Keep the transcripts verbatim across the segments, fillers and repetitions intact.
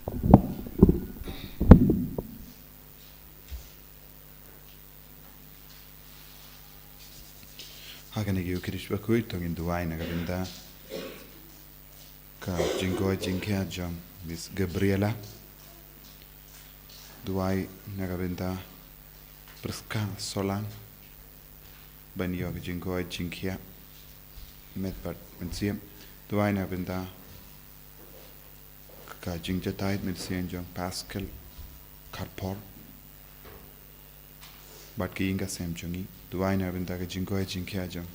Ha kane ka Eucharist bakhuid to ngin duwai na ka bynta ka jingkoit jingkhiah jong Miss Gabriela. Duwai na ka bynta Prisca Solang ban ïoh ka jingkoit jingkhiah met bad mynsiem. Duwai na ka bynta ka jingjahthait mynsiem jong Pascal Kharpor bad ka ïing ka sem jong i. Duwai na ka bynta ka jingkoit jingkhiah jong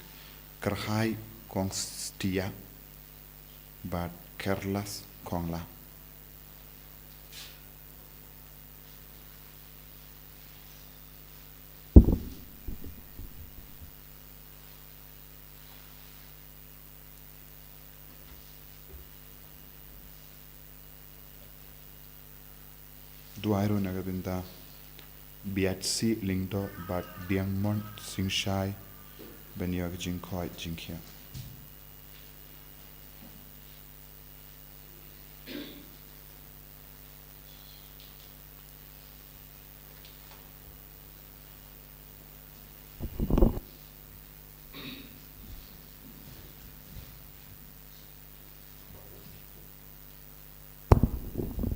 Kyrhai Kongstia bad Kyrlas Kongla. Duwai ruh na ka bynta Biatsi Lyngdoh bad Biangmon Singshai ban ïoh ka jingkoit jingkhiah.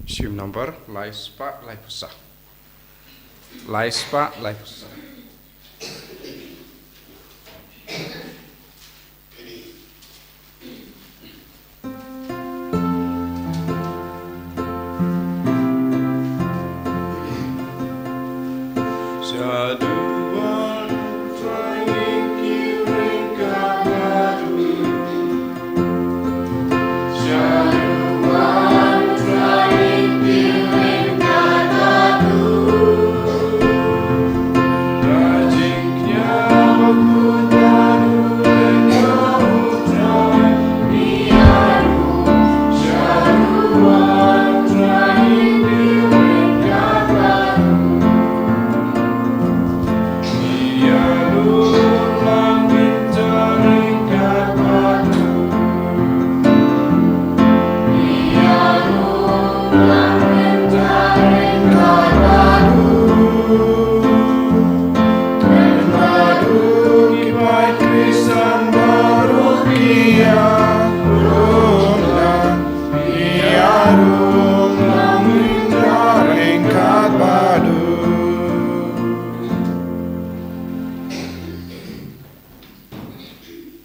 Shim number lai spah lai phew saw. Lai spah lai phew saw.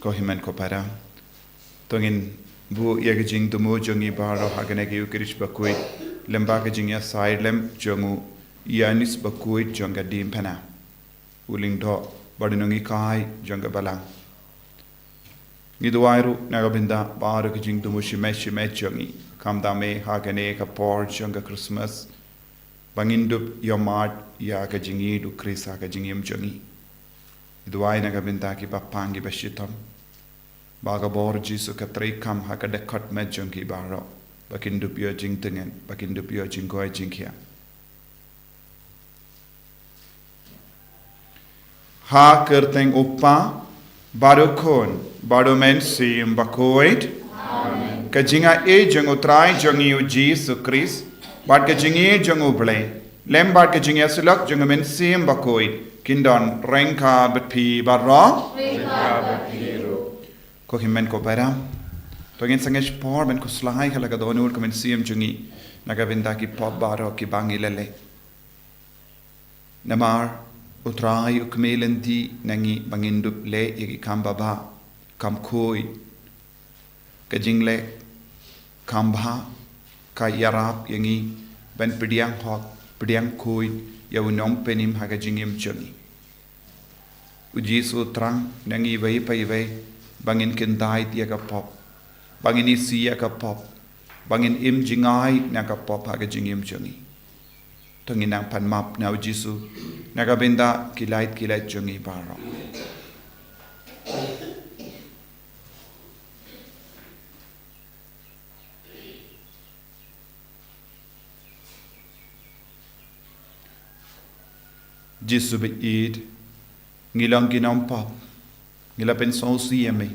Ko hynmen ko para, to ngin buh ïa ka jingthmu jong ngi baroh ha kane ka Eucharist bakhuid lem bad ka jingïasaid lem jong u Ïanis bakhuid jong ka diengphna, u lyngdoh bad u nonghikai jong ka balang. Ngi duwai ruh na ka bynta baroh ki jingthmu shimet shimet jong ngi, khamtam eh ha kane ka por jong ka Christmas, ba ngin dup ïohmad ïa ka jingïeid u Khrist ha ka jingim jong ngi. Ngi duwai na ka bynta ki bapang ki bashitom, ba ka bor Jisu ka treikam ha ka dkhot met jong ki baroh, ba kin dup ïoh jingtngen, ba kin dup ïoh jingkoit jingkhiah. Ha ka kyrteng u Kpa, bad u Khun, bad u Mynsiem Bakhuid. Amen. Ka jingaiei jong u Trai jong ngi u Jisu Khrist, bad ka jingïeid jong u Blei, lem bad ka jingïasyllok jong u Mynsiem Bakhuid, kin don ryngkat bad phi baroh. Ryngkat bad phi ruh. Ko hynmen ko para, to ngin sangeh por ban khuslai ha la ka dohnud ka mynsiem jong ngi, na ka bynta ki pop baroh kiba ngi la leh. Namar u Trai u kmie lynti na ngi ba ngin dup leh ïa ki kam babha, kam khuid. Ka jingleh kam bha ka ïarap ïa ngi ban pdiang hok, pdiang khuid ïa u Nongpynim ha ka jingim jong ngi. U Jisu u thrang na ngi iwei pa iwei ba ngin kyntait ïa ka pop, ba ngin isih ïa ka pop, ba ngin im jngai na ka pop ha ka jingim jong ngi. To ngin nang pan map na u Jisu na ka bynta ki lait ki lait jong ngi baroh. Jisu baieit, ngi long ki nongpop, ngi la pynsngewsih ïa me,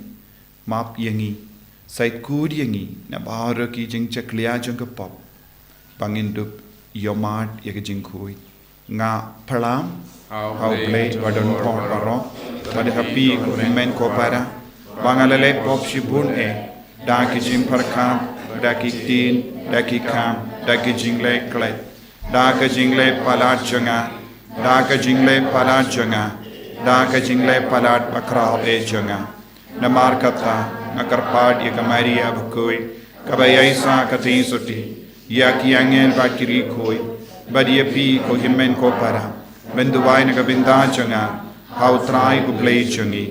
map ïa ngi, sa khuid ïa ngi na baroh ki jingjakhlia jong ka pop. Ba ngin dup ïohmad ïa ka jingkhuid. Nga pyrshang ha U Blei ba don bor baroh, bad ha phi ko hynmen ko para, ba nga la leh pop shibun eh, da ki jingpyrkhat, da ki ktien, da ki kam, da ki jingleh klet, da ka jingleh palat jong nga, da ka jingleh palat jong nga, da ka jingleh palat bakhraw eh jong nga. Namar kata, nga kyrpad ïa ka Maria bakhuid, kaba ïaishah ka Trinity, ïa ki angel bad ki riewkhuid, bad ïa phi ko hynmen ko para, ban duwai na ka bynta jong nga ha U Trai U Blei jong ngi.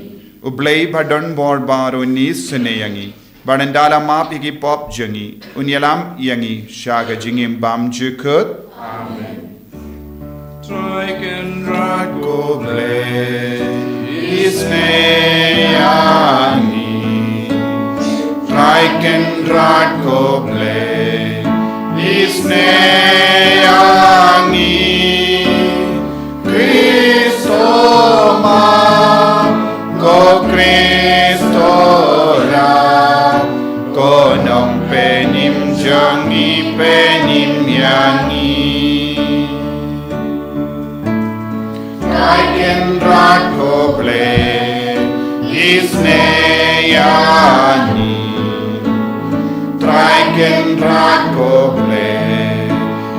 U Blei ba don bor baroh un isynei ïa ngi, bad un da la map ïa ki pop jong ngi, un ïalam ïa ngi sha ka jingim bymjukut. Amen. Trai Kynrad ko Blei, isynei ïa ngi. Trai Kynrad ko Blei, isynei ïa ngi. Khristomam, ko Khristorad, ko Nongpynim jong ngi, pynim ïa ngi. Trai Kynrad ko Blei, isynei ïa ngi. Trai Kynrad ko Blei,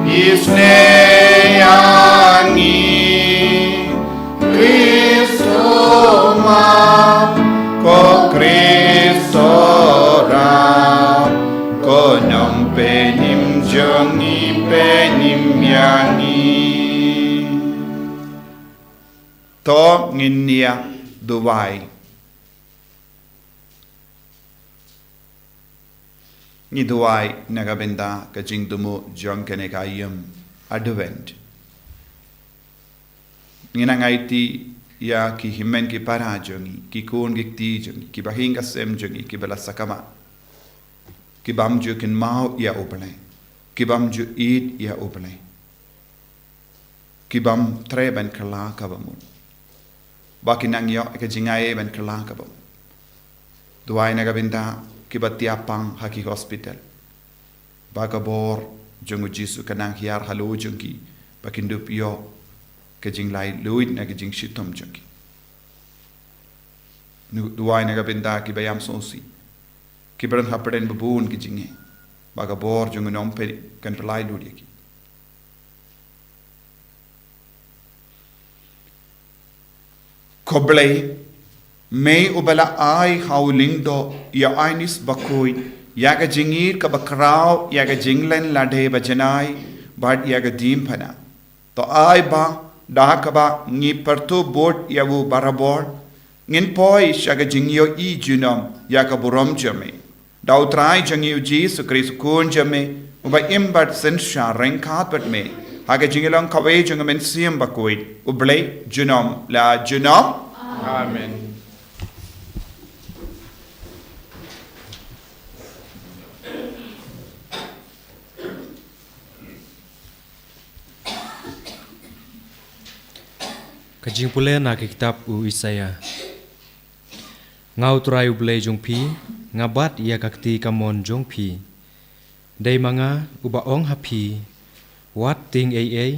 isynei ïa ngi. Khristomam, ko Khristorad, ko Nongpynim jong ngi, pynim ïa ngi. To ngin ïa duwai. Ngi duwai na ka bynta ka jingduwmuh jong kane ka aïom Advent. Ngi nang aiti ïa ki hynmen ki para jong ngi, ki khun ki kti jong ngi, ki bahaïing hasem jong ngi, ki ba la sakma, ki bym ju kynmaw ïa U Blei, ki bym ju ïeit ïa U Blei, ki bym treh ban kylla kaba mut, ba ki nang ïoh ka jingai ban kylla kaba mut. Duwai na ka bynta ki ba thiah pang ha ki hospital, ba ka bor jong U Jisu kan nang hiar halor jong ki, ba kin dup ïoh ka jinglaitluid na ka jingshitom jong ki. Nu-, duwai na ka bynta ki ba ïam sngewsih, ki ba don hapdeng babun ki jingeh, ba ka bor jong U Nongpynim kan pynlaitluid ïa ki. Ko Blei, Me uba la ai ha u lyngdoh ïa u Ainis Bakhuid, ïa ka jingïeit kaba khraw, ïa ka jinglen lade ba janai, bad ïa ka diengphna. To ai ba da kaba ngi pyrthuh bud ïa u barabor, ngin poi sha ka jingïohi junom ïa ka burom jong me. Da U Trai jong ngi U Jisu Khrist U Khun jong me, uba im bad synshar ryngkat bad me ha ka jingïalong kawei jong U Mynsiem Bakhuid, U Blei junom la junom. Amen. Ka jingpule na ka kitab u Isaïah. Nga U Trai U Blei jong phi, nga bat ïa ka kti kamon jong phi. Dei ma nga uba ong ha phi, wat tieng ei ei,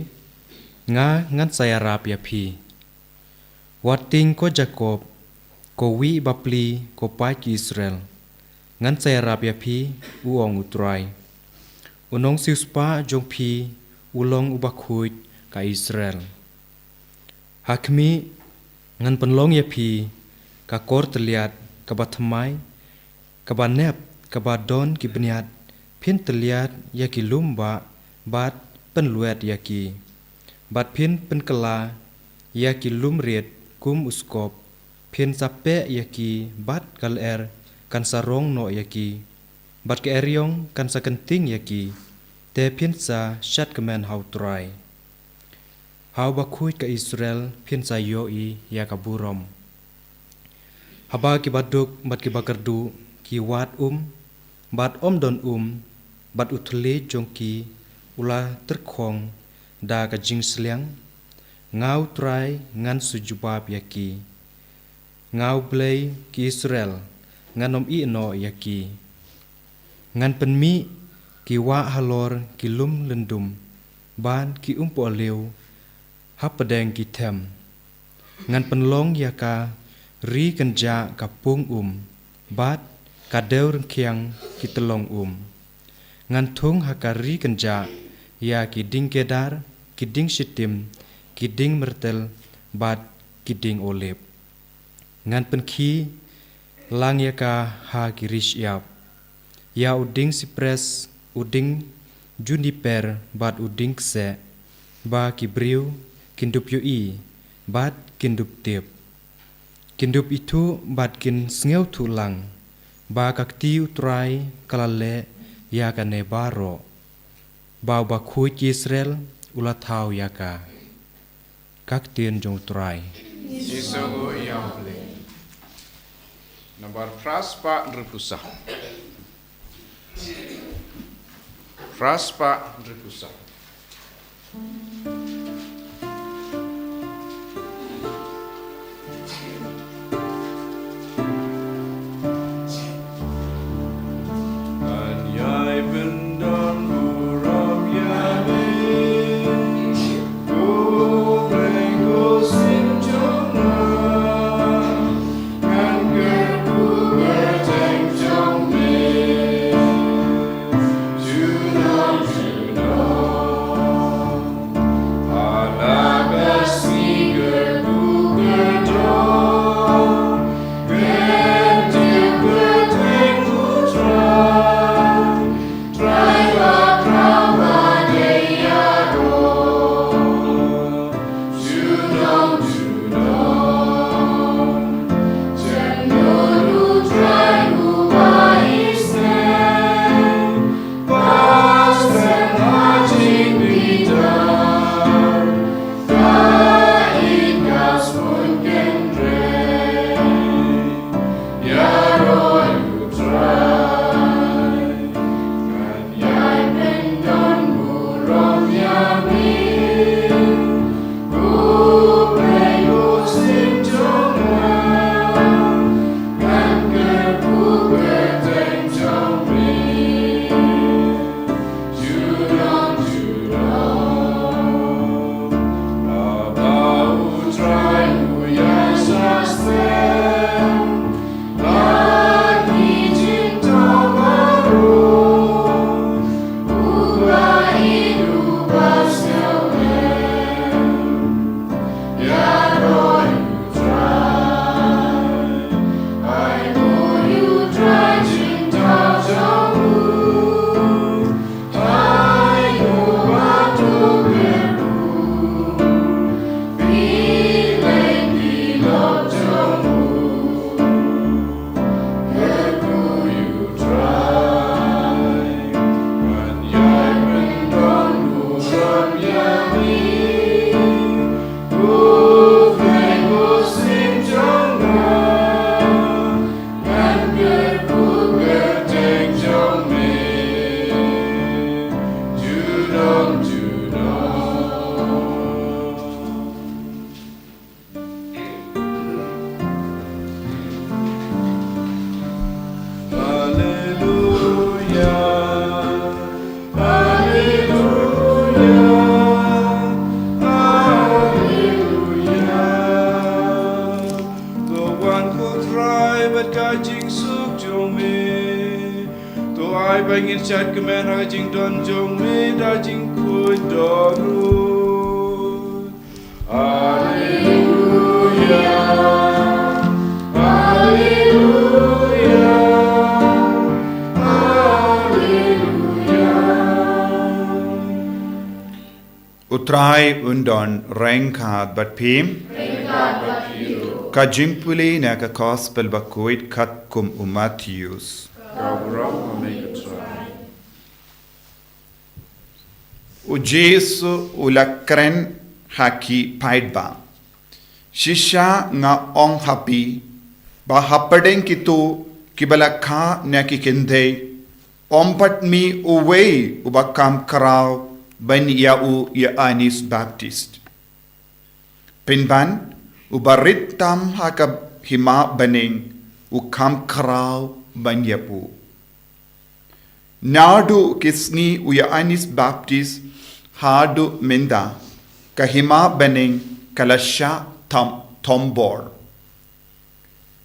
nga ngan sa ïarap ïa phi. Wat tieng ko Jakob, ko wi bapli ko paid ki Israel. Ngan sa ïarap ïa phi, u ong U Trai. U nongsiewspah jong phi, u long uba khuid ka Israel. Ha khmih, ngan pynlong ïa phi ka kor tylliat kaba thymmai, kaba nep, kaba don ki bniat, phin tylliat ïa ki lum bah, bad pynlwet ïa ki. Bad phin pynkylla ïa ki lum rit kum u skop, phin sa peh ïa ki, bad ka lyer kan sa rong noh ïa ki, bad ka eriong kan sa kynting ïa ki, te phin sa shad kmen ha U Trai. Ha uba khuid ka Israel phin sa ïohi ïa ka burom. Haba ki baduk bad ki bakyrduh ki wad um, bad ym don um, bad u thylliej jong ki u la tyrkhong da ka jingsliang, nga U Trai ngan shu jubab ïa ki. Nga U Blei ki Israel, ngan ym ïeh noh ïa ki. Ngan pynmih ki wah halor ki lum lyndum, bad ki umpohliew hapdeng ki them. Ngan pynlong ïa ka ri kynjah ka pung um, bad ka dew rngkhiang ki tyllong um. Ngan thung ha ka ri kynjah ïa ki dieng kedar, ki dieng shitim, ki dieng myrtle, bad ki dieng olib. Ngan pynkhie lang ïa ka ha ki ri shyiap, ïa u dieng sipres, u dieng juniper, bad u dieng kseh, ba ki briew kin dup ïohi, bad kin dup tip. Kin dup ithuh bad kin sngewthuh lang, ba ka kti U Trai ka la leh ïa kane baroh, ba u bakhuid Israel u la thaw ïa ka. Ka ktien jong U Trai. Jisu ïa u Blei. Nambar phra spah hynriewphew saw. Phra spah hynriewphew saw. Haleluya, haleluya, haleluya. To wan ko Trai bad ka jingsuk jong me. To ai ba ngin shad kmen ha ka jingdon jong me da jingkhuid dohnud. Haleluya, haleluya, haleluya. U Trai un don ryngkat bad phi. Ryngkat bad phi ruh. Ka jingpule na ka Gospel bakhuid katkum u Mathaios. Ka burom ha me ko Trai. U Jisu u la kren ha ki paidbah. Shisha nga ong ha phi, ba hapdeng kito kiba la kha na ki kynthei, ym pat mih uwei uba kham khraw ban ïa u Ïoannis Baptist. Pynban, uba rit tam ha ka hima bneng u kham khraw ban ïa u. Naduh ki sngi u Ïoannis Baptis haduh mynta, ka hima bneng ka la shah thombor,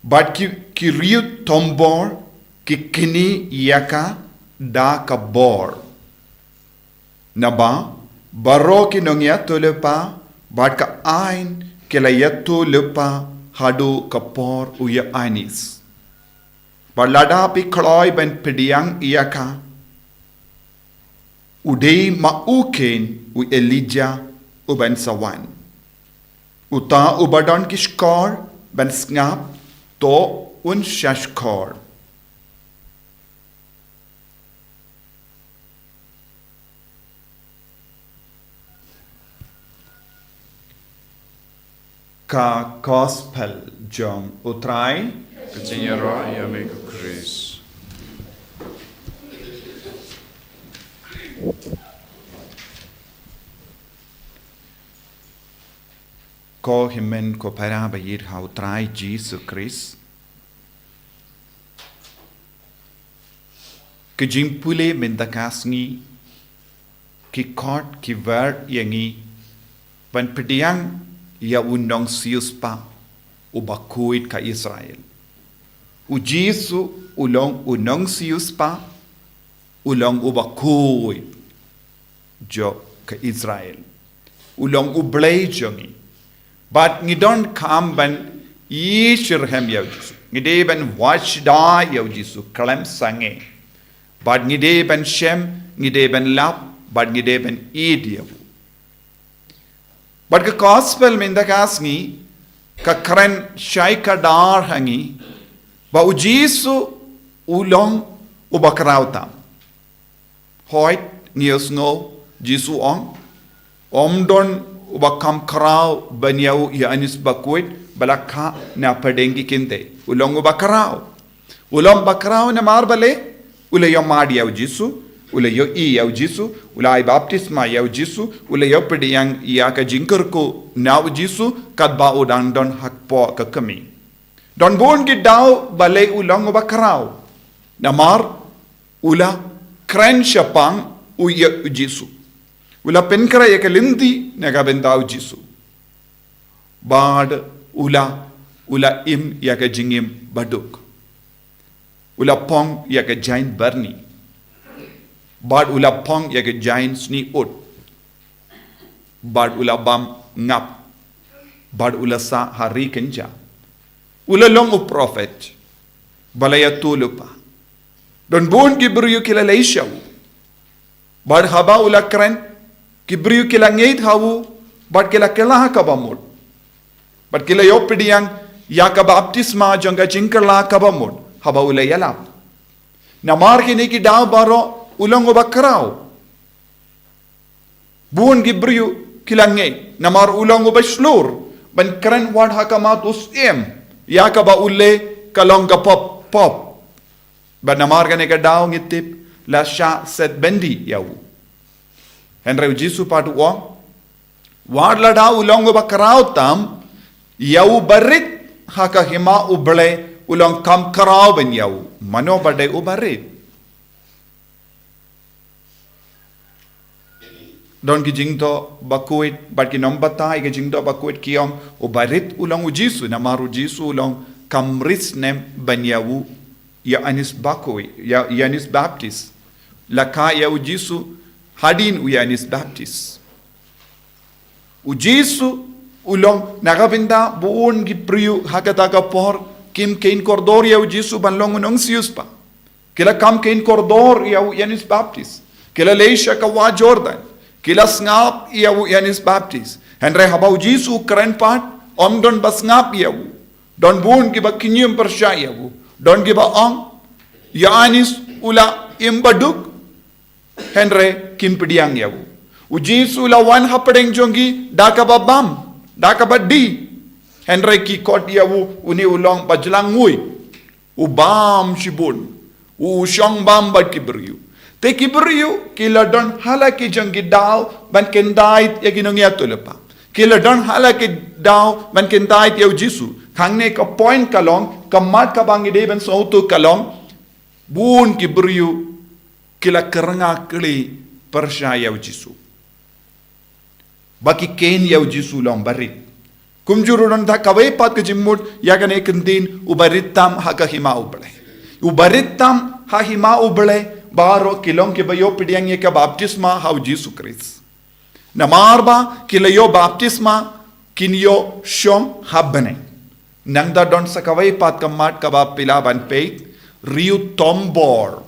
bad ki, ki riew thombor ki knieh ïa ka da ka bor. Naba baroh ki nongïathuhlypa bad ka aiñ ki la ïathuhlypa haduh ka por u Ïoannis. Bad lada phi kloi ban pdiang ïa ka, u dei ma u keiñ u Elijah u ban sa wan. Uta uba don ki shkor ban sngap, to un sha shkor. Ka Gospel jong u Trai. Ka jingïaroh ïa me ko Khrist. Ko hynmen ko para ba ïeit ha u Trai Jisu Khrist. Ka jingpule mynta ka sngi ki khot ki wer ïa ngi ban pdiang ïa u nongsiewspah uba khuid ka Israel. U Jisu u long u nongsiewspah, u long uba khuid jong ka Israel. U long u Blei jong ngi. Bad ngi donkam ban ïoh shitrhem ïa u Jisu. Ngi dei ban wad shai ïa u Jisu khlem sangeh. Bad ngi dei ban shem, ngi dei ban lap, bad ngi dei ban ïeit ïa u. Bad ka Gospel mynta ka sngi ka kren shai kdar ha ngi ba u Jisu u long uba khraw tam. Hooid, ngi ïohsngew Jisu u ong, ym don uba kham khraw ban ïa u Ïoannis Bakhuid ba la kha na pdeng ki kynthei. U long uba khraw. U long uba khraw namar balei? U la ïohmad ïa u Jisu, u la ïohi ïa u Jisu, u la ai baptisma ïa u Jisu, u la ïapdiang ïa ka jingkyrkhu na u Jisu katba u dang don hapoh ka kmie. Don bun ki daw balei u long uba khraw. Namar u la kren shaphang u ïa u Jisu. U la pynkhreh ïa ka lynti na ka bynta u Jisu. Bad u la, u la im ïa ka jingim baduk. U la phong ïa ka jaiñ byrni. Bad u la phong ïa ka jaiñ snieh ud. Bad u la bam ngap. Bad u la sah ha ri kynja. U la long u prophet ba la ïathuhlypa. Don bun ki briew ki la leit sha u. Bad haba u la kren, ki briew ki la ngeit ha u, bad ki la kylla ha kaba mut. Bad ki la ïoh pdiang ïa ka baptisma jong ka jingkylla kaba mut haba u la ïalap. Namar kine ki daw baroh u long uba khraw. Bun ki briew ki la ngeit namar u long uba shlur ban kren wat ha khmat u syiem ïa kaba u leh ka long ka pop pop. Bad namar kane ka daw ngi tip la shah set byndi ïa u. Hynrei u Jisu pat u ong, wat lada u long uba khraw tam, ïa u barit ha ka hima u Blei u long kham khraw ban ïa u. Mano ba dei u barit? Don ki jingthoh bakhuid bad ki nongbatai ki jingthoh bakhuid ki ong u barit u long u Jisu namar u Jisu u long kham ri snem ban ïa u Ïoannis Bakhuid, ïa, Ïoannis Baptis. La kha ïa u Jisu hadien u Ïoannis Baptis. U Jisu u long na ka bynta bun ki briew ha kata ka por kim kheiñ kordor ïa u Jisu ban long u nongsiewspah. Ki la kham kheiñ kordor ïa u Ïoannis Baptis. Ki la leit sha ka wah Jordan. Ki la sngap ïa u Ïoannis Baptis. Hynrei haba u Jisu u kren pat, ym don ba sngap ïa u. Don bun kiba kñium pyrshah ïa u. Don kiba ong, Ïoannis u la im baduk. Hynrei kim pdiang ïa u. U Jisu u la wan hapdeng jong ki da kaba bam, da kaba dih. Hynrei ki khot ïa u, une u long ba jlang ngui. U bam shibun. U shong bam bad ki briew. Te ki briew ki la don ha la ki jong ki daw ban kyndait ïa ki nongïathuhlypa. Ki la don ha la ki daw ban kyndait ïa u Jisu. Hangne ka point ka long, ka mat kaba ngi dei ban sngewthuh ka long, bun ki briew ki la kyrngakli pyrshah ïa u Jisu. Ba ki kheiñ ïa u Jisu long barit. Kumjuh ruh don da kawei pat ka jingmut ïa kane ka ktien, u barit tam ha ka hima U Blei. U barit tam ha hima U Blei, baroh ki long kiba ïoh pdiang ïa ka baptisma ha u Jisu Khrist. Namar ba ki la ïoh baptisma, kin ïoh shong ha bneng. Nangta don sa kawei pat ka mat kaba phi lah ban peit, riew tombor.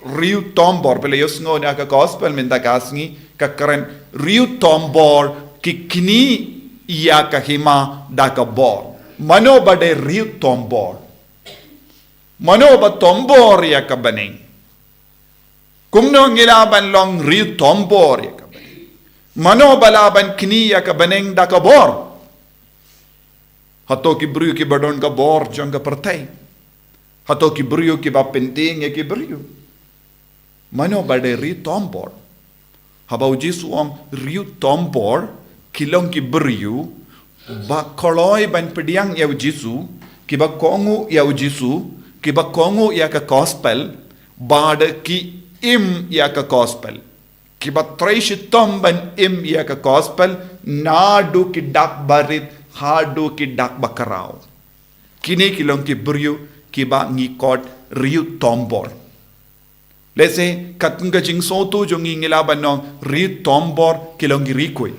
Riew tombor, phi la ïohsngew na ka gospel mynta ka sngi, ka kren, riew tombor ki knieh ïa ka hima da ka bor. Mano ba dei riew tombor? Mano ba tombor ïa ka bneng? Kumno ngi lah ban long riew tombor ïa ka bneng? Mano ba lah ban knieh ïa ka bneng da ka bor? Hato ki briew kiba don ka bor jong ka pyrthei? Hato ki briew kiba pynthei ïa ki briew? Mano ba dei riew tombor? Haba u Jisu u ong riew tombor, ki long ki briew ba kloi ban pdiang ïa u Jisu, kiba kohnguh ïa u Jisu, kiba kohnguh ïa ka gospel, bad ki im ïa ka gospel. Kiba trei shitom ban im ïa ka gospel, naduh ki dak barit haduh ki dak bakhraw. Kine ki long ki briew kiba ngi khot riew tombor. Lehse katkum ka jingsngewthuh jong ngi, ngi lah ban ong riew tombor ki long ki riewkhuid.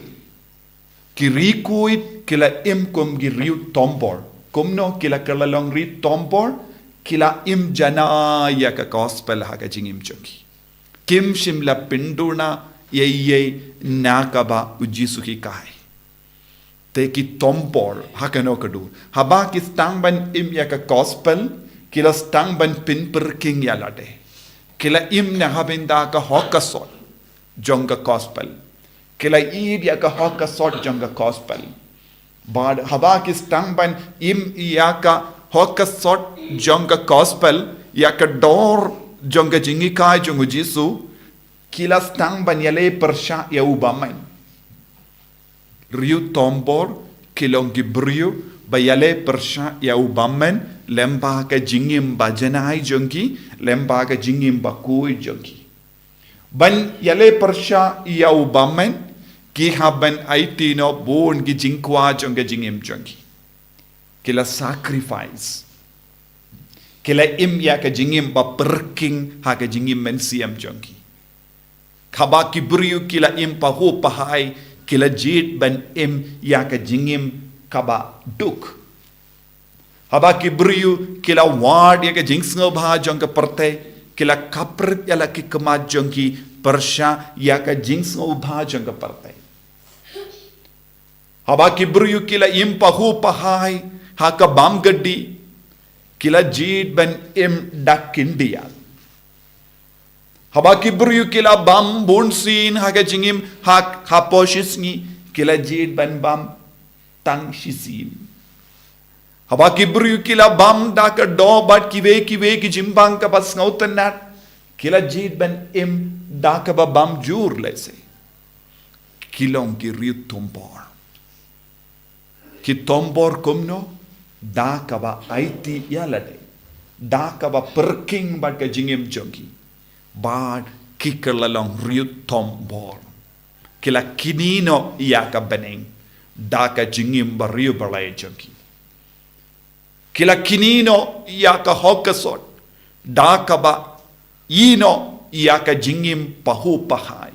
Ki riewkhuid ki la im kum ki riew tombor. Kumno ki la kylla long riew tombor? Ki la im janai ïa ka gospel ha ka jingim jong ki. Kim shym la pynduna ei ei na kaba u Jisu u hikai. Te ki tombor ha kano ka dur? Haba ki sdang ban im ïa ka gospel, ki la sdang ban pynpyrkhing ïa lade. Ki la im na ha bynta ka hok ka sot jong ka gospel. Ki la ïeit ïa ka hok ka sot jong ka gospel. Bad haba ki sdang ban im ïa ka hok ka sot jong ka gospel, ïa ka dor jong ka jinghikai jong u Jisu, ki la sdang ban ïaleh pyrshah ïa u bymman. Riew tombor ki long ki briew ba ïaleh pyrshah ïa u bymman lyngba ka jingim ba janai jong ki, lyngba ka jingim bakhuid jong ki. Ban ïaleh pyrshah ïa u bymman, ki hap ban aiti noh bun ki jingkwah jong ka jingim jong ki. Ki la sacrifice. Ki la im ïa ka jingim ba pyrkhing ha ka jingim mynsiem jong ki. Haba ki briew ki la im pahuh pahai, ki la jied ban im ïa ka jingim kaba duk. Haba ki briew ki la wad ïa ka jingsngewbha jong ka pyrthei, ki la khaprit ïa la ki khmat jong ki pyrshah ïa ka jingsngewbha jong ka pyrthei. Haba ki briew ki la im pahuh pahai ha ka bam kyndiah, ki la jied ban im da khyndiat. Haba ki briew ki la bam bunsien ha ka jingim, ha, hapoh shisngi, ki la jied ban bam tang shisien. Haba ki briew ki la bam da ka doh bad kiwei kiwei ki jingbam kaba sngewtynnat, ki la jied ban im da kaba bam jur lehse. Ki long ki riew tombor. Ki tombor kumno? Da kaba aiti ïa lade, da kaba pyrkhing bad ka jingim jong ki. Bad ki kylla long riew tombor. Ki la knieh noh ïa ka bneng da ka jingim bariewblei jong ki. Ki la knieh noh ïa ka hok ka sot da kaba ïeh noh ïa ka jingim pahuh pahai.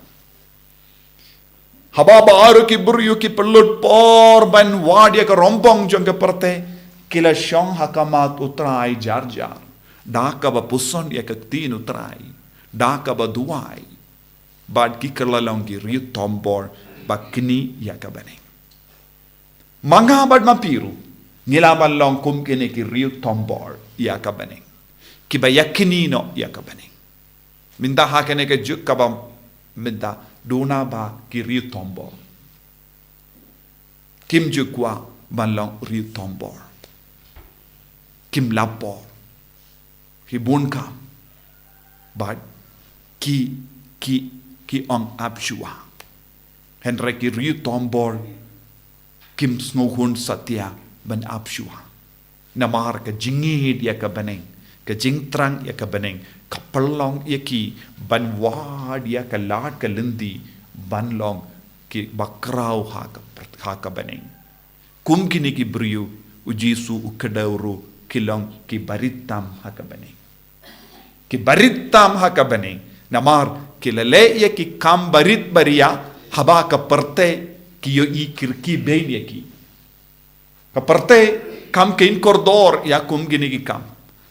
Haba baroh ki briew ki pynlut por ban wad ïa ka ryngbong jong ka pyrthei, ki la shong ha khmat U Trai jar jar da kaba puson ïa ka ktien U Trai, da kaba duwai. Bad ki kylla long ki riew tombor ba knieh ïa ka bneng. Ma nga bad ma phi ruh ngi lah ban long kum kine ki riew tombor ïa ka bneng, kiba ïa knieh noh ïa ka bneng. Mynta ha kane ka juk kaba mynta, duna ba ki riew tombor kim ju kwah ban long riew tombor. Kim lap por. Ki bun kam. Bad ki, ki, ki ong ap shuwa. Hynrei ki riew tombor kim sngewhun satia ban ap shuwa. Namar ka jingïeit ïa ka bneng Ka jingthrang ïa ka bneng ka pynlong ïa ki ban wad ïa ka lad ka lynti ban long kiba khraw ha ka, ha ka bneng. Kum kine ki briew, u Jisu u kdew ruh ki long kiba rit tam ha ka bneng. Kiba rit tam ha ka bneng. Namar ki la leh ïa ki kam barit baria, haba ka pyrthei ki ïohi ki rkhie beiñ ïa ki. Ka pyrthei kam kheiñ kordor ïa kum kine ki kam.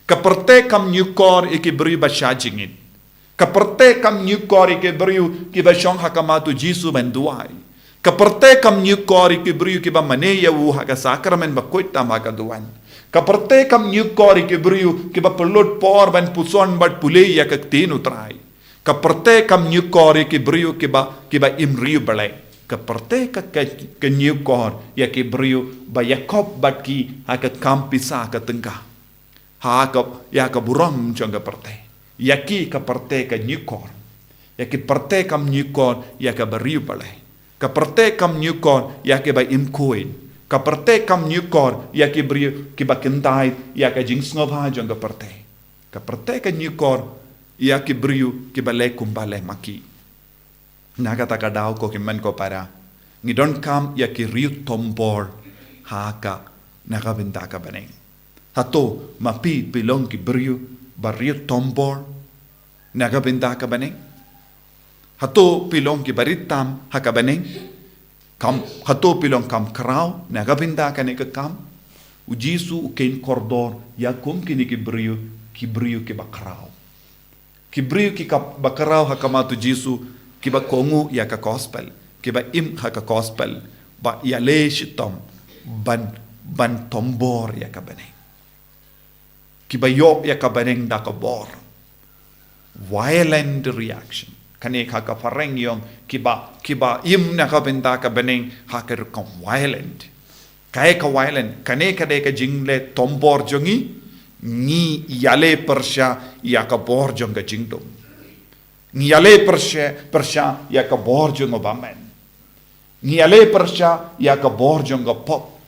Ka pyrthei kam ñiewkor ïa ki briew ba shah jingit. Ka pyrthei kam ñiewkor ïa ki briew kiba shong ha khmat u Jisu ban duwai. Ka pyrthei kam ñiewkor ïa ki briew kiba mane ïa u ha ka sakramen bakhuid tam ha ka duwan. Ka pyrthei kam ñiewkor ïa ki briew kiba pynlut por ban puson bad pule ïa ka ktien u Trai. Ka pyrthei kam ñiewkor ïa ki briew kiba, kiba im riewblei. Ka pyrthei ka, ka, ka ñiewkor ïa ki briew ba ïakob bad ki ha ka kam pisa ka tyngka. Ha ka, ïa ka burom jong ka pyrthei. Ïa ki ka pyrthei ka ñiewkor. Ïa ki pyrthei kam ñiewkor ïa kiba riewblei. Ka pyrthei kam ñiewkor ïa kiba im khuid. Ka pyrthei kam ñiewkor ïa ki briew kiba kyntait ïa ka jingsngewbha jong ka pyrthei. Ka pyrthei ka ñiewkor ïa ki briew kiba leh kumba leh ma ki. Na kata ka daw ko ki mei ko para, ngi donkam ïa ki riewtombor ha ka, na ka bynta ka bneng. Hato ma phi phi long ki briew ba riewtombor na ka bynta ka bneng? Hato phi long kiba rit tam ha ka bneng? Kam, hato phi long kam khraw na ka bynta kane ka kam? U Jisu u kheiñ kordor ïa kum kine ki briew, ki briew kiba khraw. Ki briew kiba khraw ha khmat u Jisu, kiba kohnguh ïa ka gospel, kiba im ha ka gospel, ba ïaleh shitom ban, ban tombor ïa ka bneng. Kiba ïoh ïa ka bneng da ka bor. Violent reaction. Kane ha ka phareng ïong kiba, kiba im na ka bynta ka bneng ha ka rukom violent. Kaei ka violent? Kane ka dei ka jingleh tombor jong ngi, ngi ïaleh pyrshah ïa ka bor jong ka jingdum. Ngi ïaleh pyrshah, pyrshah ïa ka bor jong u bymman. Ngi ïaleh pyrshah ïa ka bor jong ka pop.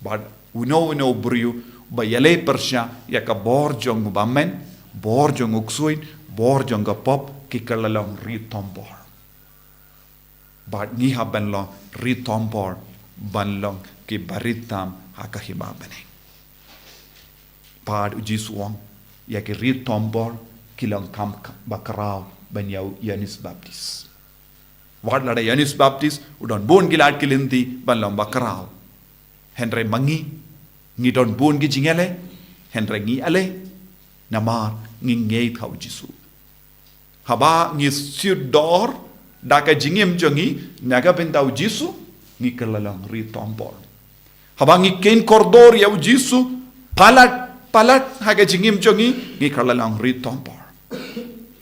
Bad uno uno u briew ba ïaleh pyrshah ïa ka bor jong u bymman, bor jong u ksuid, bor jong ka pop, ki kylla long riewtombor. Bad ngi hap ban long riewtombor, ban long kiba rit tam ha ka hima bneng. Bad u Jisu u ong, ïa ki riewtombor ki long kam, kam ba khraw ban ïa u Ïoannis Baptis. Wat lada Ïoannis Baptis u don bun ki lad ki lynti ban long ba khraw. Hynrei ma ngi, ngi don bun ki jingïaleh, hynrei ngi ïaleh namar ngi ngeit ha u Jisu. Haba ngi siewdor da ka jingim jong ngi na ka bynta u Jisu, ngi kylla long riewtombor. Haba ngi kheiñ kordor ïa u Jisu palat palat ha ka jingim jong ngi, ngi kylla long riewtombor.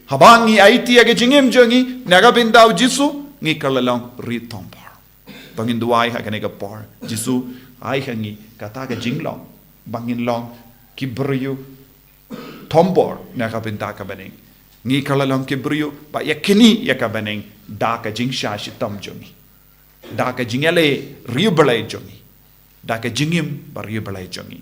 Haba ngi aiti ïa ka jingim jong ngi na ka bynta u Jisu, ngi kylla long riewtombor. To ngin duwai ha kane ka por. Jisu, ai ha ngi kata ka jinglong ba ngin long ki briewtombor na ka bynta ka bneng. Ngi kylla long ki briew ba ïa kine ïa ka bneng da ka jingshah shitom jong ngi, da ka jingïaleh riewblei jong ngi, da ka jingim ba riewblei jong ngi.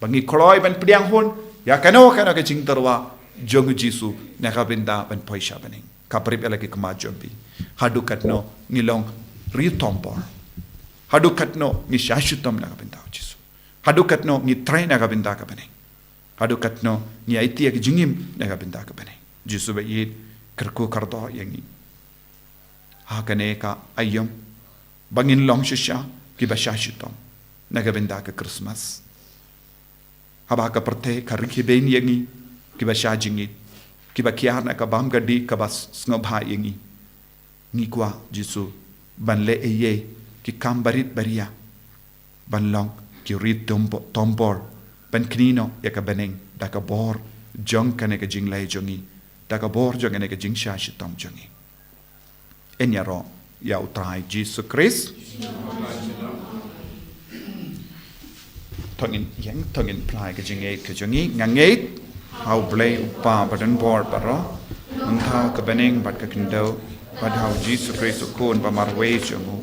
Ba ngi kloi ban pdiang hun ïa kano kano ka jingtyrwa jong u Jisu na ka bynta ban poi sha bneng. Ka pyrshah ïa la ki khmat jong phi. Haduh katno ngi long riewtombor? Haduh katno ngi shah shitom na ka bynta u Jisu? Haduh katno ngi trei na ka bynta ka bneng? Haduh katno ngi aiti ïa ka jingim na ka bynta ka bneng? Jisu ba ïeit, kyrkhu kyrdoh ïa ngi ha kane ka aïom ba ngin long shisha kiba shah shitom na ka bynta ka Christmas. Haba ka pyrthei ka rkhie beiñ ïa ngi kiba shah jingit, kiba kiar na ka bam ka dih kaba sngewbha ïa ngi, ngi kwah Jisu ban leh ei ei ki kam barit baria ban long ki riewtombor, ban knieh noh ïa ka bneng da ka bor jong kane ka jingleh jong ngi, da ka bor jong kane ka jingshah shitom jong ngi. Ngin ïaroh ïa u Trai Jisu Khrist. To ngin ïeng, to ngin pynlait ka jingngeit ka jong ngi. Nga ngeit ha u Blei u Kpa badonbor baroh, u thaw ka bneng bad ka khyndew, bad ha u Jisu Khrist u Khun ba marwei jong u,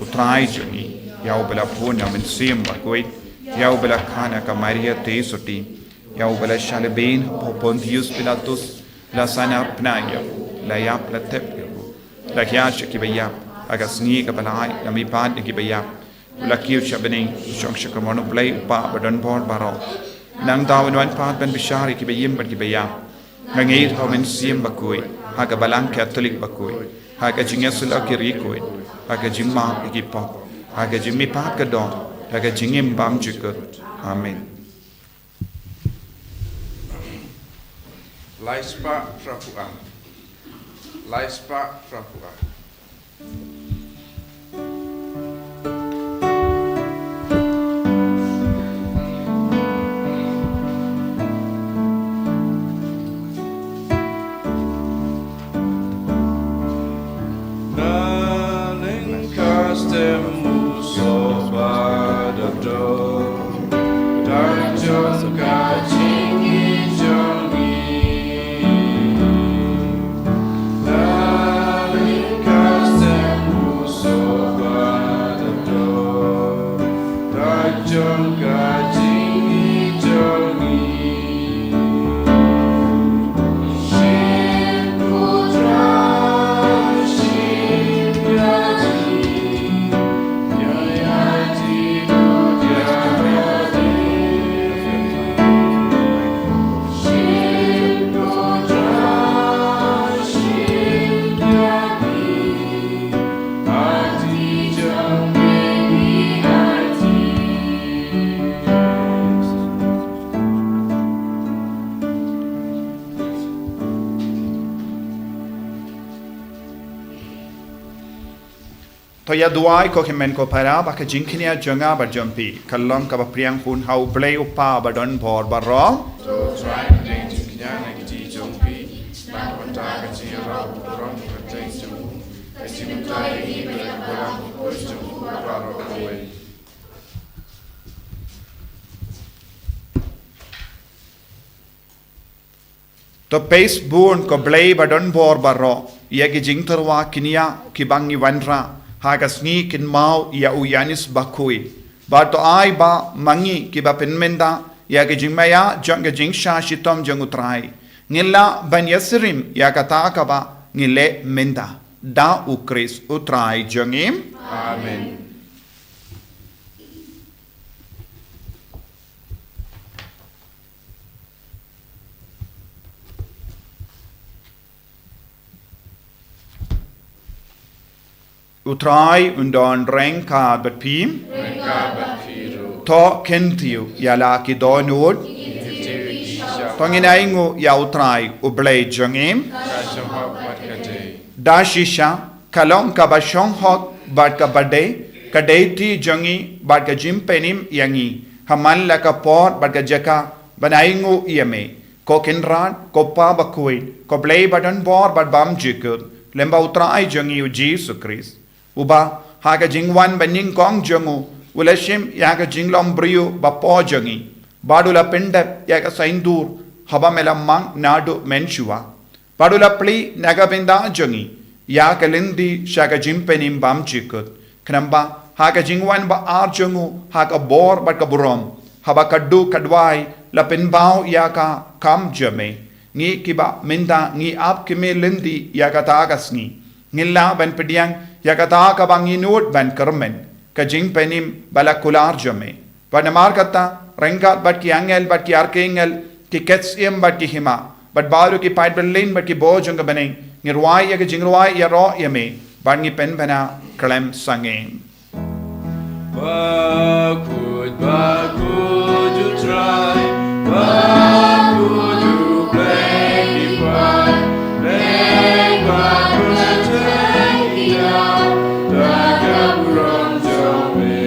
u Trai jong ngi, ïa uba la bun na u Mynsiem Bakhuid, ïa uba la kha na ka Maria Theisotti, Ïa uba la shah lehbeiñ ha Pontius Pilatus, la sahnarphna ïa u, la ïap, la tep ïa u, la hiar sha kiba ïap, ha ka sngi kaba lai la mihpat na kiba ïap, u la kiew sha bneng, u shong sha kamon U Blei U Kpa badonbor baroh. Nangta un wan pat ban bishar ïa kiba im bad kiba ïap. Nga ngeit ha U Mynsiem Bakhuid, ha ka Balang Katholik bakhuid, ha ka jingïasyllok ki riewkhuid, ha ka jingmap ïa ki pop, ha ka jingmihpat ka doh, ha ka jingim bymjukut. Amen. Lai spah phra phew ar. Lai spah phra phew ar. To ïa duwai ko hynmen ko para, ba ka jingkñia jong nga bad jong phi kan long kaba phriang hun ha U Blei U Kpa badonbor baroh. To Trai, pynbeit jingkñia na ki kti jong phi, na ka bynta ka jingïarap burom kyrteng jong u, ka jingmyntoi ïa ngi bad ïa ka burom bakhuid jong u baroh kawei. To peit bun ko Blei badonbor baroh, ïa ki jingtyrwa kñia kiba ngi wanrah ha ka sngi kynmaw ïa u Ïanis bakhuid. Bad to ai ba ma ngi kiba pynmynta ïa ki jingmaïa jong ka jingshah shitom jong U Trai, ngin lah ban ïasyriem ïa kata kaba ngi leh mynta. Da U Khrist U Trai jong ngi. Amen. U Trai un don ryngkat bad phi. Ryngkat bad phi ruh. To kyntiew ïa la ki dohnud. Kyntiew ïa ki shisha. To ngin ainguh ïa U Trai U Blei jong ngi. Ka shong hok bad ka dei. Da shisha, ka long kaba shong hok bad kaba dei, ka dei ti jong ngi bad ka jingpynim ïa ngi, ha man la ka por bad ka jaka ban ainguh ïa me, ko Kynrad, ko Pa bakhuid, ko Blei badonbor bad bymjukut, lem bad U Trai jong ngi U Jisu Khrist. Uba ha ka jingwan banyngkong jong u, u la shim ïa ka jinglong briew bapoh jong ngi, bad u la pyndep ïa ka saiñdur haba me la mang naduh mynshuwa. Bad u la plie na ka bynta jong ngi ïa ka lynti sha ka jingpynim bymjukut. Khnang ba ha ka jingwan ba ar jong u ha ka bor bad ka burom, haba ka duk ka duwai la pynbaw ïa ka kam jong me, ngi kiba mynta ngi ap kmie lynti ïa kata ka sngi, ngin lah ban pdiang ïa kata kaba ngi nud ban kyrmen, ka jingpynim ba la kular jong me. Bad namar kata, ryngkat bad ki angel bad ki archangel, ki ksiem bad ki hima, bad baroh ki paid bymlien bad ki bor jong ka bneng, ngi rwai ïa ka jingrwai ïaroh ïa me, bad ngi pynbna khlem sangeh. Bakhuid, bakhuid U Trai, bakhuid U Blei ki paid, leh ba pyrthei ki ïaw da ka burom jong me.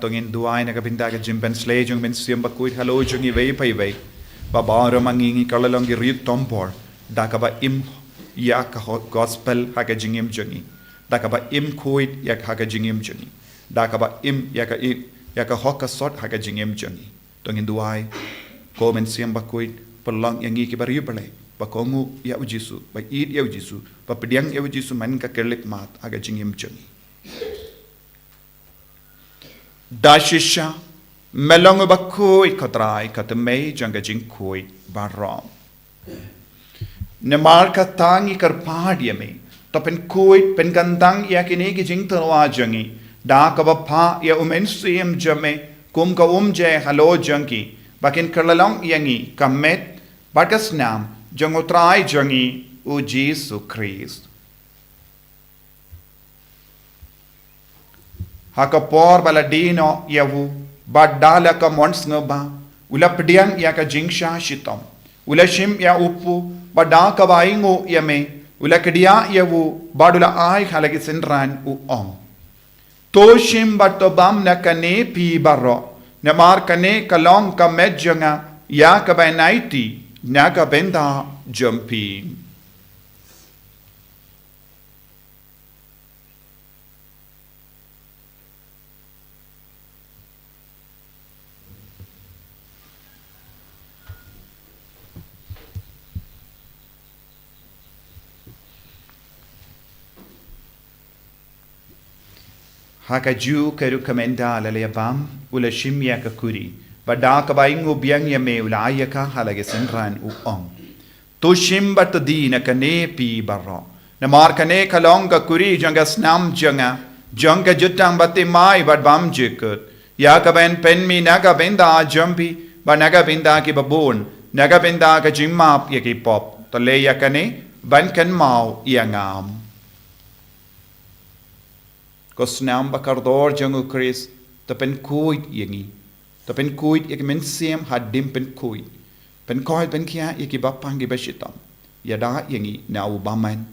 To ngin duwai na ka bynta ka jingpynsleh jong u Mynsiem Bakhuid halor jong ngi iwei pa iwei. Ba baroh ma ngi ngi kylla long ki riewthombor da kaba im ïa ka ho-, gospel ha ka jingim jong ngi. Da kaba im khuid ïa ka ha ka jingim jong ngi. Da kaba im ïa ka i-, ïa ka hok ka sot ha ka jingim jong ngi. To ngin duwai. Ko Mynsiem Bakhuid, pynlong ïa ngi kiba riewblei ba kohnguh ïa u Jisu, ba ïeit ïa u Jisu, ba pdiang ïa u Jisu man ka khyllipmat ha ka jingim jong ngi. Da shisha, me long uba khuid ko Trai, ka tymmen jong ka jingkhuid baroh. Namar kata ngi kyrpad ïa me, to pynkhuid, pynkyntang ïa kine ki jingtyrwa jong ngi, da kaba phah ïa u Mynsiem jong me kum ka umjai halor jong ki, ba kin kylla long ïa ngi ka met bad ka snam jong u Trai jong ngi u Jisu Khrist. Ha ka por ba la die noh ïa u, bad da la ka mon sngewbha, u la pdiang ïa ka jingshah shitom. U la shim ïa u kpu, bad da kaba ainguh ïa me, u la kdiah ïa u, bad u la ai ha la ki synran u ong: To shim bad to bam na kane phi baroh, namar kane ka long ka met jong nga, ïa kaba yn aiti na ka bynta jong phi. Ha kajuh ka rukom ynda la leit bam, u la shim ïa ka kuri, bad da kaba ainguh biang ïa me, u la ai ïa ka ha la ki synran u ong: To shim bad to die na kane phi baroh, namar kane ka long ka kuri jong ka snam jong nga, jong ka jutang bathymmai bad bymjukut, ïa kaba yn pynmih na ka bynta jong phi bad na ka bynta kiba bun, na ka bynta ka jingmap ïa ki pop. To leh ïa kane ban kynmaw ïa nga. Ko snam ba kordor jong u Khrist, to pynkhuid ïa ngi. To pynkhuid ïa ki mynsiem hadien pynkhuid. Pynkhuid pynkhiah ïa ki bapang ki bashitom. Ïada ïa ngi na u bymman.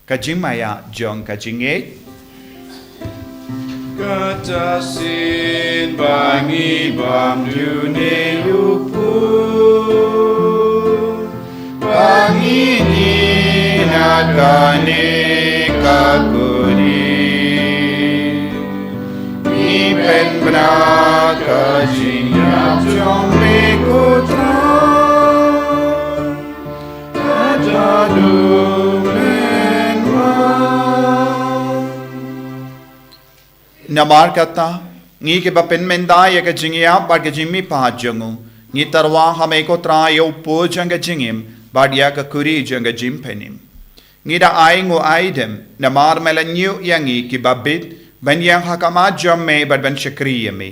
Ka jingmaïa jong ka jingngeit. Kata shisien ba ngi bam ïa une u kpu, ba ngi die na kane ka kuri, ngi pynbna ka jingïap jong me ko Trai. Namar kata, ngi kiba pynmynta ïa ka jingïap bad ka jingmihpat jong u, ngi tyrwa ha me ko Trai ïa u kpu jong ka jingim, bad ïa ka kuri jong ka jingpynim. Ngi da ainguh aidem, namar me la ñiew ïa ngi kiba bit, ban ïeng ha khmat jong me bad ban shakri ïa me.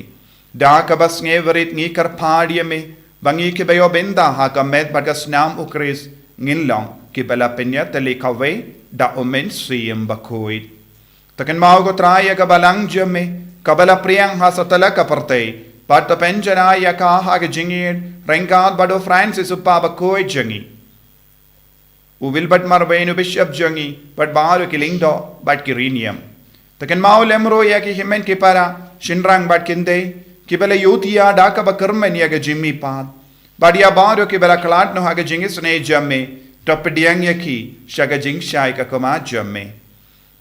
Da kaba sngewrit ngi kyrpad ïa me, ba ngi kiba ïoh bynta ha ka met bad ka snam u Khrist, ngin long kiba la pynïatylli kawei da u Mynsiem Bakhuid. To kynmaw ko Trai ïa ka balang jong me, kaba la phriang ha satlak ka pyrthei, bad to pynjanai ïa ka ha ka jingïeit, ryngkat bad u Francis u Kpa Bakhuid jong ngi, u Wilbert Marwein u Bishop jong ngi, bad baroh ki lyngdoh bad ki riewniam. To kynmaw lem ruh ïa ki hynmen ki para, shynrang bad kynthei, kiba la ïohthiah da kaba kyrmen ïa ka jingmihpat. Bad ïa baroh kiba la khlad noh ha ka jingisynei jong me, to pdiang ïa ki sha ka jingshai ka khmat jong me.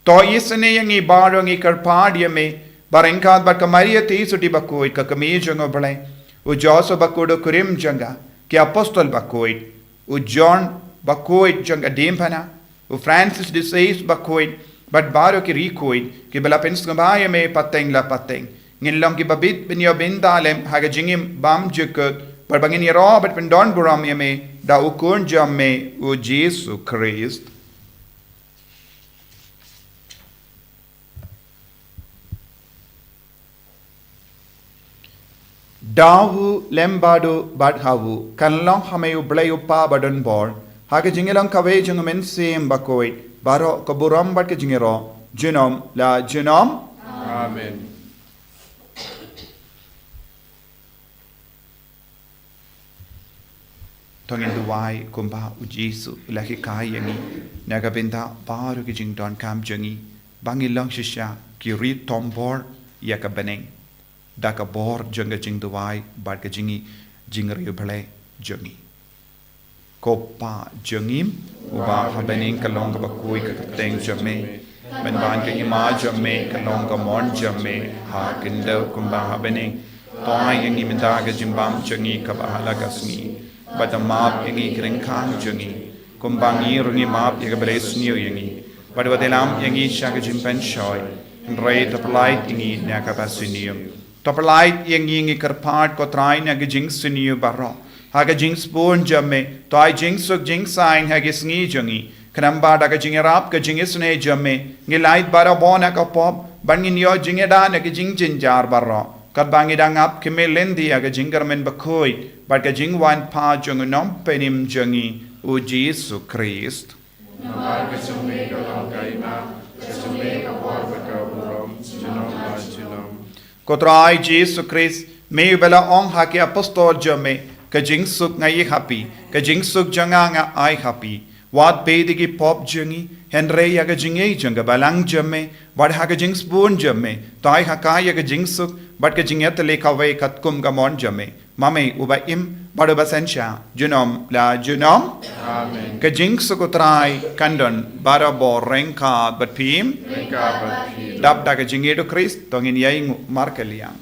To isynei ïa ngi baroh, ngi kyrpad ïa me, ba ryngkat bad ka Maria Theisotti Bakhuid ka kmie jong u Blei, u Joseph Bakhuid u kurim jong ka, ki apostol bakhuid, u John Bakhuid jong ka diengphna, u Francis de Sales Bakhuid, bad baroh ki riewkhuid kiba la pynsngewbha ïa me pateng la pateng, ngin long kiba bit ban ïoh bynta lem ha ka jingim bymjukut, bad ba ngin ïaroh bad pyndonburom ïa me da u Khun jong me u Jisu Khrist. Da u lem bad u bad ha u, kan long ha me u Blei u Kpa badonbor, ha ka jingïalong kawei jong u Mynsiem Bakhuid, baroh ka burom bad ka jingïaroh, junom la junom. Amen. To ngin duwai kumba u Jisu u la hikai ïa ngi na ka bynta baroh ki jingdonkam jong ngi, ba ngin long shisha ki ri tombor ïa ka bneng da ka bor jong ka jingduwai bad ka jing, jingriewblei jong ngi. Ko Pa jong ngi uba ha bneng, ka long kaba khuid ka kyrteng jong me. Ban ban ka hima jong me, ka long ka mon jong me ha khyndew kumba ha bneng. To ai ïa ngi mynta ka jingbam jong ngi kaba ha la ka sngi. Bad to map ïa ngi ki ryngkang jong ngi, kumba ngi ruh ngi map ïa kiba la isniew ïa ngi. Bad wat ïalam ïa ngi sha ka jingpynshoi, hynrei to pyllait ïa ngi na kaba sniew. To pyllait ïa ngi, ngi kyrpad ko Trai, na ka jingsniew baroh. Ha ka jingsbun jong me, to ai jingsuk jingsaiñ ha ki sngi jong ngi. Khnang ba da ka jingïarap ka jingisynei jong me, ngin lait barabor na ka pop, bad ngin ïoh jingïada na ki jingjynjar baroh. Katba ngi dang ap khmih lynti ïa ka jingkyrmen bakhuid bad ka jingwan pat jong u Nongpynim jong ngi, u Jisu Khrist. Namar ka jong me ka long ka hima, ka jong me ka bor bad ka burom, junom la junom. Ko Trai Jisu Khrist, me uba la ong ha ki apostol jong me, ka jingsuk nga ai ha phi, ka jingsuk jong nga nga ai ha phi. Wat beh da ki pop jong ngi, hynrei ïa ka jingïeit jong ka balang jong me, bad ha ka jingsbun jong me, to ai ha ka ïa ka jingsuk bad ka jingïatylli kawei katkum ka mon jong me. Ma me uba im bad uba synshar junom la junom. Amen. Ka jingsuk u Trai kan don barabor ryngkat bad phi. Ryngkat bad phi. Dap da ka jingïeit u Khrist, to ngin ïainguh markylliang.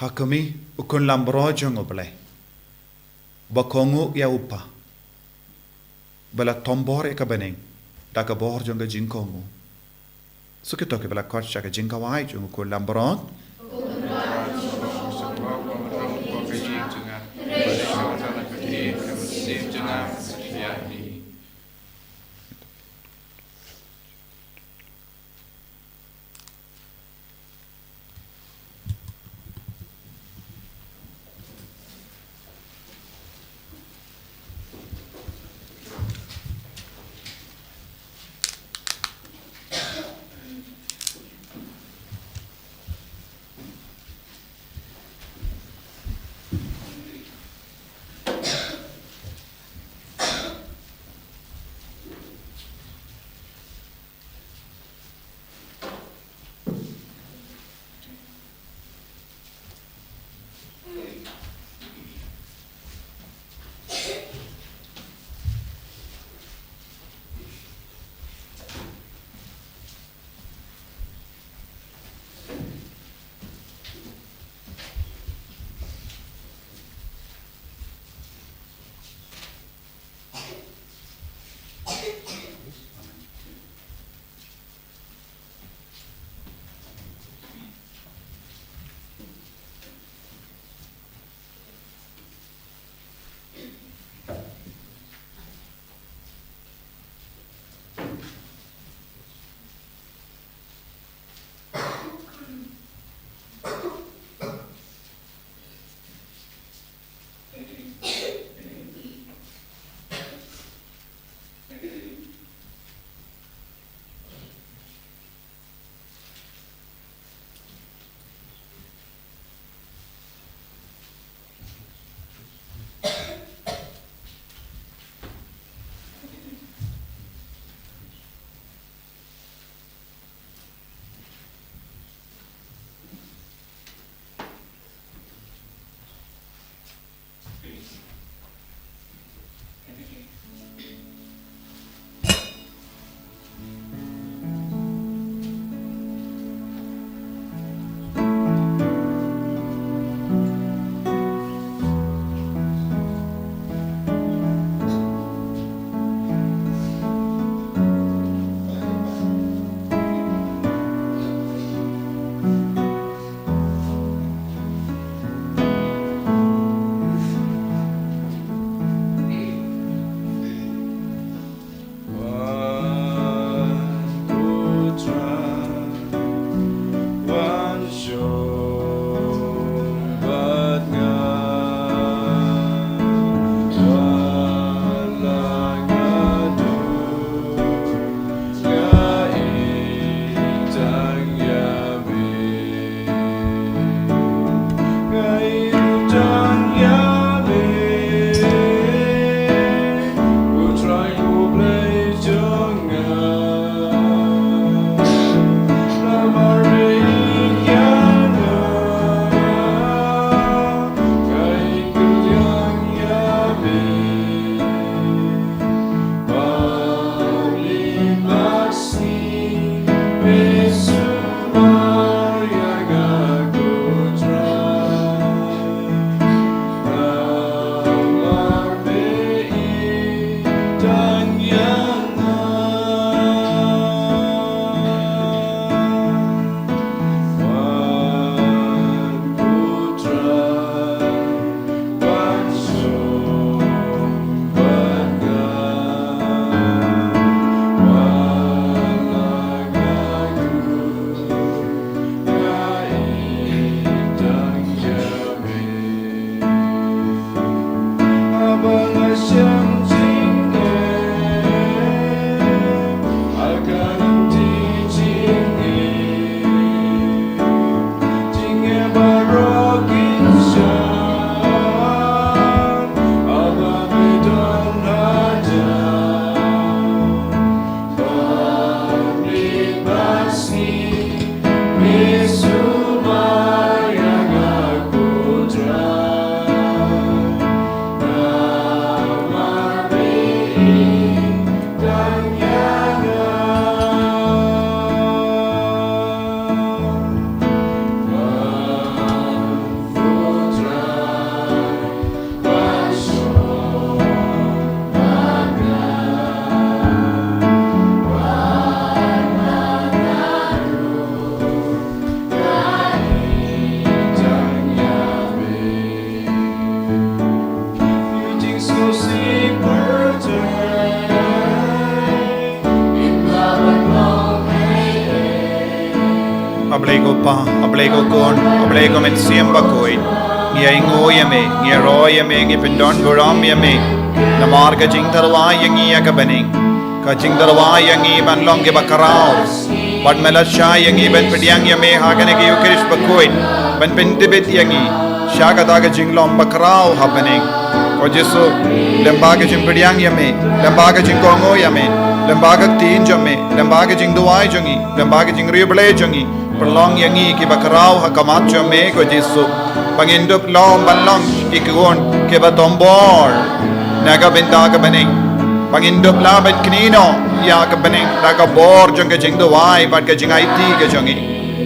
Ha kmie u khun lambrot jong U Blei, ba kohnguh ïa u Kpa, ba la tombor ïa ka bneng da ka bor jong ka jingkohnguh. Shu kito kiba la khot sha ka jingkhawai jong u khun lambrot. A Blei ko Pa, a Blei ko Khun, a Blei ko Mynsiem Bakhuid. Ngi ainguh ïa me, ngi ïaroh ïa me, ngi pyndonburom ïa me. Namar ka jingtyrwa ïa ngi ïa ka bneng. Ka jingtyrwa ïa ngi ban long kiba khraw. Bad me la shai ïa ngi ban pdiang ïa me ha kane ka Eukharist bakhuid. Ban pyntbit ïa ngi sha kata ka jinglong bakhraw ha bneng. Ko Jisu, lyngba ka jingpdiang ïa me, lyngba ka jingkohnguh ïa me, lyngba ka ktien jong me, lyngba ka jingduwai jong ngi, lyngba ka jingriewblei jong ngi, pynlong ïa ngi kiba khraw ha khmat jong me ko Jisu. Ba ngin dup long ban long ki khun kiba tombor na ka bynta ka bneng. Ba ngin dup lah ban knieh noh ïa ka bneng da ka bor jong ka jingduwai bad ka jingaiti ka jong ngi.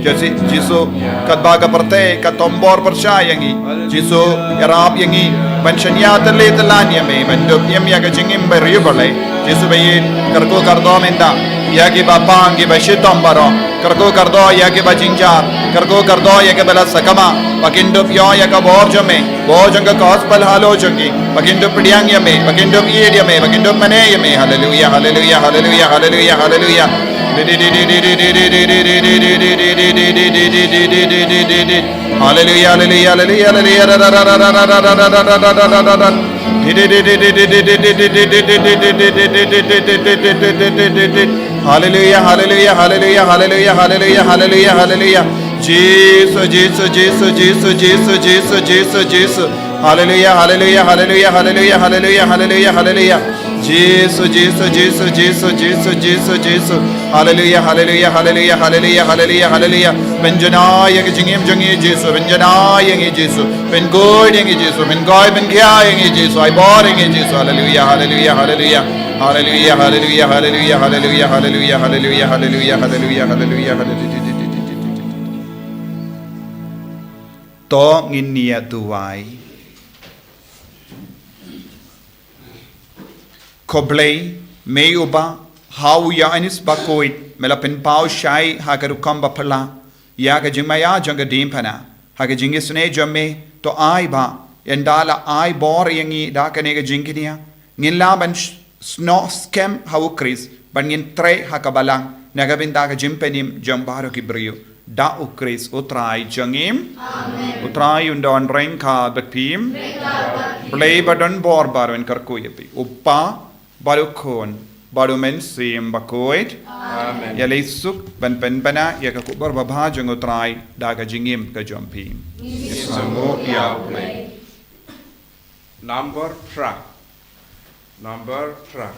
Jisu, Jisu, katba ka pyrthei ka tombor pyrshah ïa ngi, Jisu, ïarap ïa ngi ban shaniah tylli tyllan ïa me, ban dup im ïa ka jingim bariewblei. Jisu ba ïeit, kyrkhu kyrdoh mynta ïa kiba pang, kiba shitom baroh. Kyrkhu kyrdoh ïa kiba jynjar, kyrkhu kyrdoh ïa kiba la sakma, ba kin dup ïoh ïa ka bor jong me, bor jong ka gospel halor jong ki, ba kin dup pdiang ïa me, ba kin dup ïeit ïa me, ba kin dup mane ïa me. Haleluia, haleluia, haleluia, haleluia, haleluia. Haleluia, haleluia, haleluia, haleluia, haleluia. Haleluia, haleluia, haleluia, haleluia, haleluia, haleluia, haleluia, haleluia. Jisu, Jisu, Jisu, Jisu, Jisu, Jisu, Jisu, Jisu. Haleluia, haleluia, haleluia, haleluia, haleluia, haleluia, haleluia. Jisu, Jisu, Jisu, Jisu, Jisu, Jisu, Jisu. Haleluia, haleluia, haleluia, haleluia, haleluia, haleluia. Pynjanai ïa ka jingim jong ngi Jisu, pynjanai ïa ngi Jisu. Pynkhuid ïa ngi Jisu, pynkhuid pynkhia ïa ngi Jisu, ai bor ïa ngi Jisu. Haleluia, haleluia, haleluia. Haleluia, haleluia, haleluia, haleluia, haleluia, haleluia, haleluia, haleluia, haleluia, haleluia. To ngin ïa duwai. Ko Blei, me uba ha u Ïoannis Bakhuid me la pynpaw shai ha ka rukom ba phylla ïa ka jingmaïa jong ka diengphna ha ka jingisynei jong me, to ai ba ynda la ai bor ïa ngi da kane ka jingkñia, ngin lah ban sh-, snoh skhem ha u Khrist bad ngin treh ha ka balang na ka bynta ka jingpynim jong baroh ki briew. Da u Khrist u Trai jong ngi. Amen. U Trai un don ryngkat bad phi. Ryngkat bad phi. Blei ba don bor baroh un kyrkhu ïa phi. U Pa, bad u Khun, bad u Mynsiem Bakhuid. Amen. Ïa lei suk ban pynbna ïa ka khubor babha jong u Trai da ka jingim ka jong phi. Ngi sngewnguh ïa u Blei. Number phra. Number phra.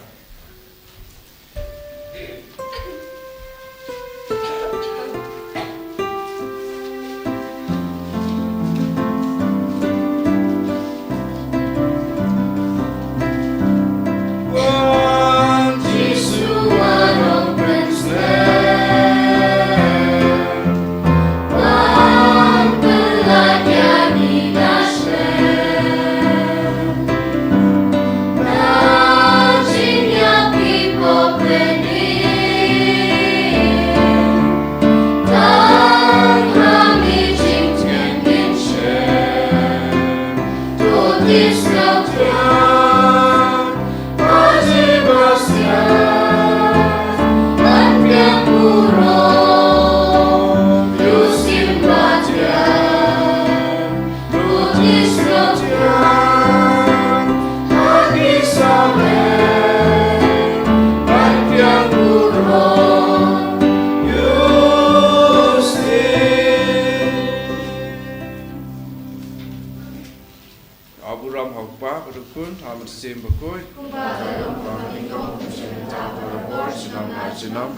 Syiem bakhuid.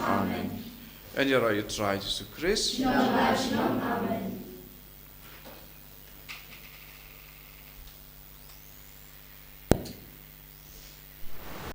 Amen. Yn ïaroh ïa u Trai Jisu Khrist.